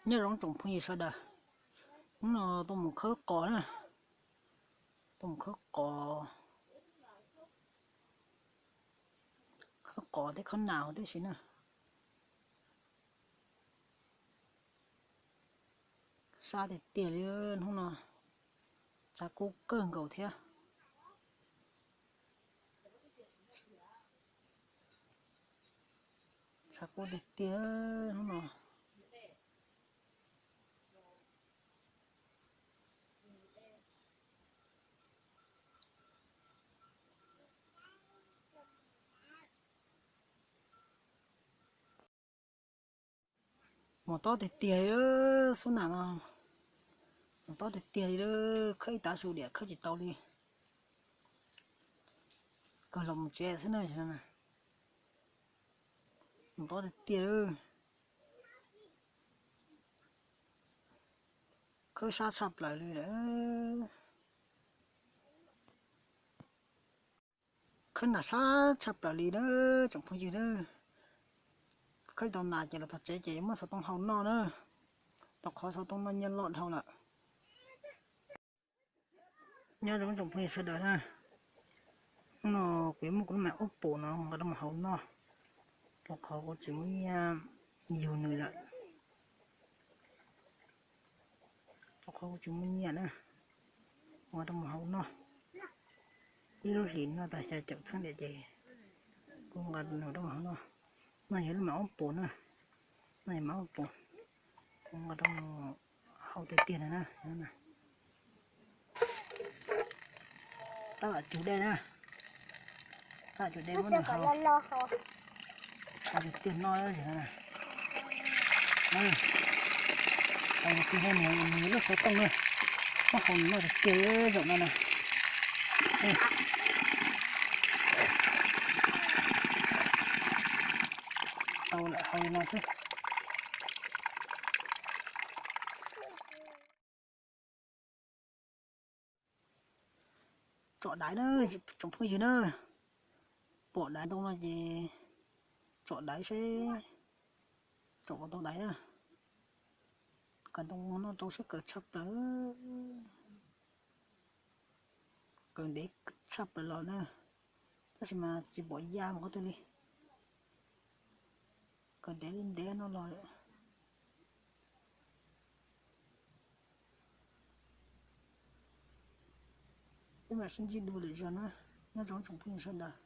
Nyob zoo tsoom phooj ywg sawv daws, hnub no tuaj mus khawb qos na, tuaj mus khawb qos, khawb qos thiab khawb nas huv tib si na. Sab tiag tiag li hnub no, tshav kub kawg nkaus thiab. Tshav kub tiag tiag hnub no. Mus tob tiag tiag li, xub nam no mus tob tiag tiag li, khawb ib tav su diam khawb tsis tau li. Kawg los mus tsev xwb na. Mus tob tiag tiag li, khawb sab tshaj plaws li lawm. Khawb nas sab tshaj plaws li na, tsoom phooj ywg na. Khawb tau nas ces los txog tsev ces muab xov tooj hau noj na, rau qhov xov tooj noj nyiaj loj dhau lawm. Nyob zoo tsoom phooj ywg sawv daws na, hnub no kuv yuav muab kuv lub me ob pum no nqa rau mus hau noj, rau qhov kuv tsis muaj nyiaj yug nws lawm. Rau qhov kuv tsis muaj nyiaj na, nqa rau mus hau noj. Ib lub hlis noj tag xya caum txheeb diam ces kuv nqa nws rau mus hau noj. No yog lub me ob pum na, no yog me ob pum, kuv nqa rau mus hau tiag tiag na. Tab tom cug dej na, tab tom cug dej muab nws hau, hau tiag tiag noj. Hau tiag tiag nws, nws lub xov tooj na, muab hau nws noj tiag tiag zaum no na. Tau lawm, hau li no xwb. Tsom daiv na, tsoom phooj ywg na, pom daiv ntau no ces tsom daiv seb tsom puas tau daiv na. Kaw ntoo noj rau seb kaw tshaj plaws, kaw ntev tshaj plaws los na, tab sis mas tsis pom ya mus qhov twg li. Kaw ntev li ntev no los. Peb mam sib ntsib dua lwm zaug na, nyob zoo tsoom phooj ywg sawv daws.